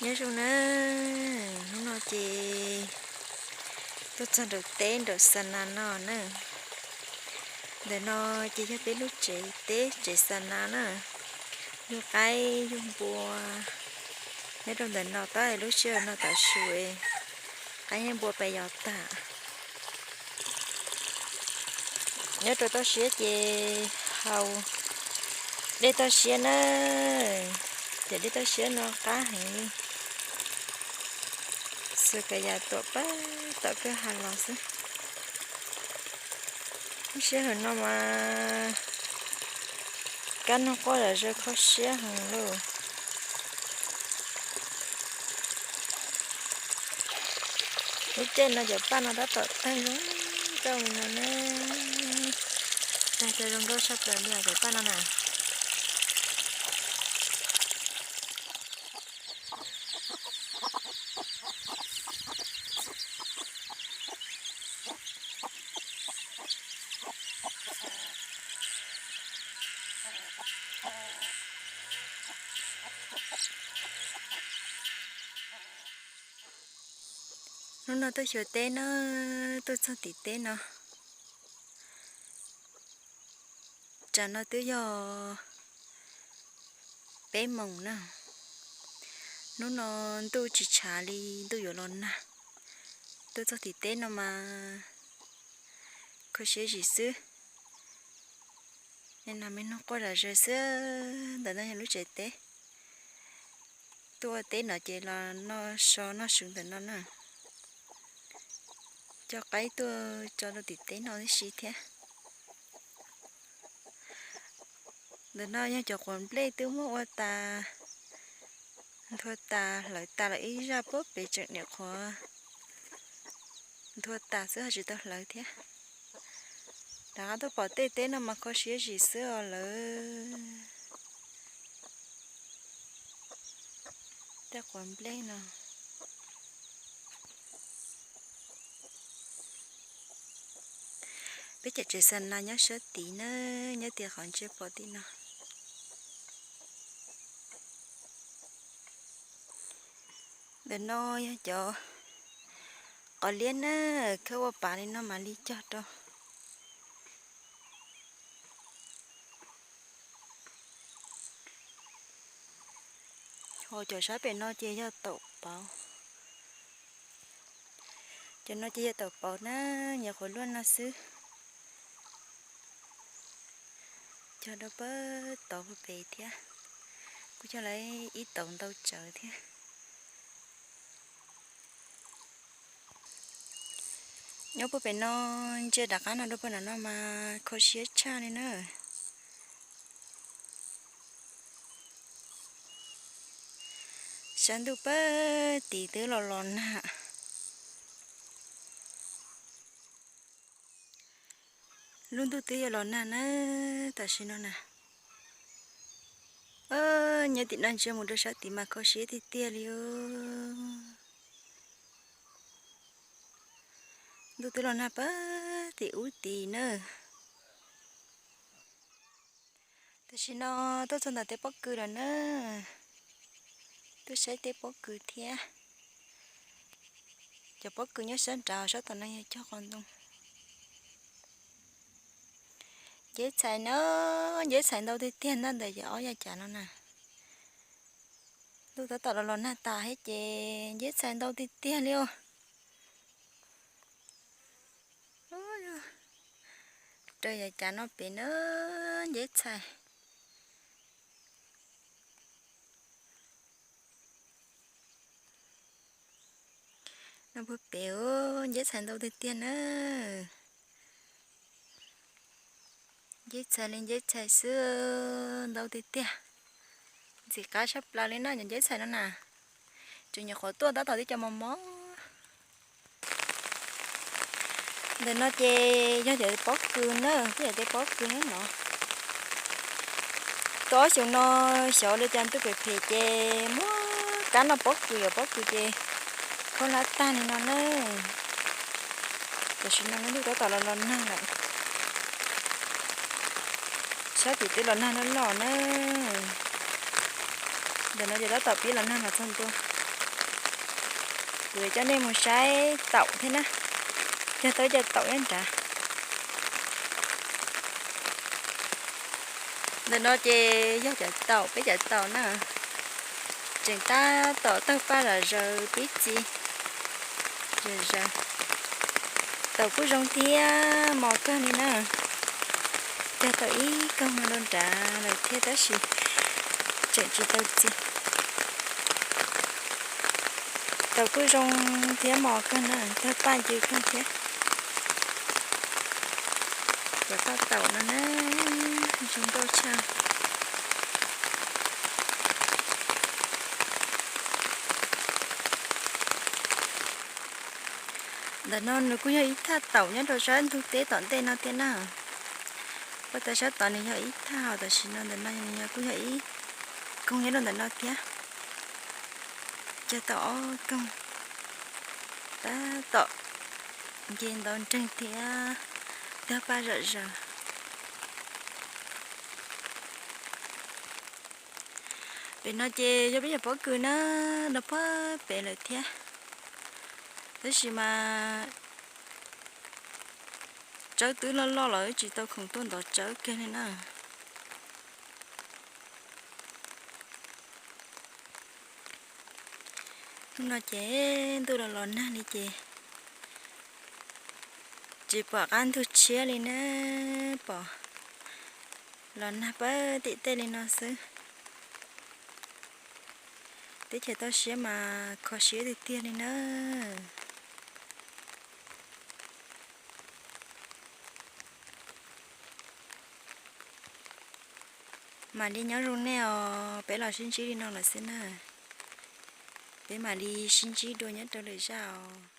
Nyob zoo na, hnub no ces tuaj txog nraum teb nraum xa nas no na. Ntawm no ces yog peb lub tsev teb tsev xa nas na. Yug qaib yug npua nyob rau ntawm no tab lub sij hawm no tav su qaib npua pes yos tag. Nyob rau toj siab ces haus dej toj siab na. Cov dej toj siab no qab heev li, xwb kav yam tuam pab tom kwj ha los xwb. Lub sij hawm no mas kab noog quaj zom zaws kho siab heev lauj. Lub caij no cov paj no tab tom tawg zoo nkauj li no na. Tawg zoo nkauj tshaj plaws li os cov paj no na. Hnub no tuaj xyuas teb na, tuaj txog tim teb no. Tsam no twb yog peb moos na. Hnub no ntuj tsis tshav li, ntuj yuav los nag. Tuaj txog tim teb no mas kho siab zim xwb. Neeg nag me noog quaj zom zaws xwb. Ntawm no yog lub tsev teb. Tuaj ua teb no ces los noj so noj su ntawm no na. Coj qaib tuaj tso rau tim teb no tib si thiab. Ntawm no yog cov quav nplej twb muab ua tas, nthua tas hlawv tas lawm ib zaj puag pem tseem niam qhuav nthua tas xwb ho tsis tau hlawv thiab. Rov qab tuaj pom tej teb no mas kho siab zim xwb os lawv. Tej quav nplej no. Peb cov tsev xa nas nyob sab tid na, nyob tias qhov ntsej pom tim no. Ntawm no yog cov qos liab na, khawb ua pas li no mam li cog rau. Ho cov sab pem no ces yog taum pauv. Cov no ces yog taum pauv na, nyuam qhuav luaj no xwb. Cog rau pab tauv pem thiab, kuj cog lawv ib tauv ntau tsawv thiab. Nyob puag pem no ntsia rov qab no rau puag nram no mas kho siab tshaj li na. Sab ntuj pab tid twb los los nag. Lub ntuj twb yuav los nag na, tam sim no na. Nyob tim no ntsia mus rau sab tid mas kho siab tiag tiag li os. Ntuj twb los nag pab tim ub tid na. Tam sim no tuaj txog ntawm tej pob kws lawm na. Tuaj saib tej pob kws thiab. Cov pob kws nyob sab nrad, sab tom no yog cog qos ntoo. Nceb txhais na, nceb txhais ntau tiag tiag ntag ntawm yam ob yav cav no na. Ntuj tab tom los los nag tas thiab ces nceb txhais ntau tiag tiag li os. Raws yav cav no pem na, nceb txhais. No puag pem, nceb txhais ntau tiag tiag na. Nceb txhais li nceb txhais xwb, ntau tiag tiag. Ntxim qab tshaj plaws li na cov nceb txhais no na. Tseem nyuam qhuav tuaj tab tom tib co mos mos. Ntawm no ces yog cov pob kws na, yog tej pob kws nyob no. Tau ob xyoos no xyov li cas ntuj phem phem ces muab kab noj pob kws, yuav pob kws ces khaub hlab tag li no na. Tam sim no lub ntuj tab tom los los nag lawm. Sab tim twb los nag loj loj na. Ntawm no ces tab tom pib los nag los txog ntua. Kuv coj nej mus saib taum thiab na, cog tau cov taum nyob nrad. Ntawm no ces yog cov taum, peb cov taum na, tseem tab tom tawg paj zom zaws pib txi zom zaws. Taum kuj zoo thiab mos kawg li na. Cog tau ib koog no rau nrad lawm thiab tab sis tseem tsis tau txi. Taum kuj zoo thiab mos kawg na, tawg paj ncw kawg thiab. Cov paj taum no na, zoo nkauj tshaj. Ntawm no nws kuj yog ib thaj taum nyob rau sab ntug teb tom ntej no thiab na. Pab tas sab tod nws yog ib thaj, tam sim no ntawm no nws kuj yog ib koog nyob rau ntawm no thiab. Cog tau ob koog, tab tom nce ntau nreeg thiab tawg paj zom zaws. Pem no ces yog peb cov pob kws na, los puag pem lawm thiab. Tab sis mas tsawb twb loj loj los tsis tau khoom tuaj ntov tsawb kiag li na. Hnub no ces ntuj los los nag li ces tsis pom qab ntug tshiab li na, pom los nag pawg tim tej li no xwb. Teb chaws toj siab mas kho siab tiag tiag li na. Mam li nyob zoo nej os, peb los sib ntsib li no lawm xwb na. Peb mam li sib ntsib dua nyob rau lwm zaj os.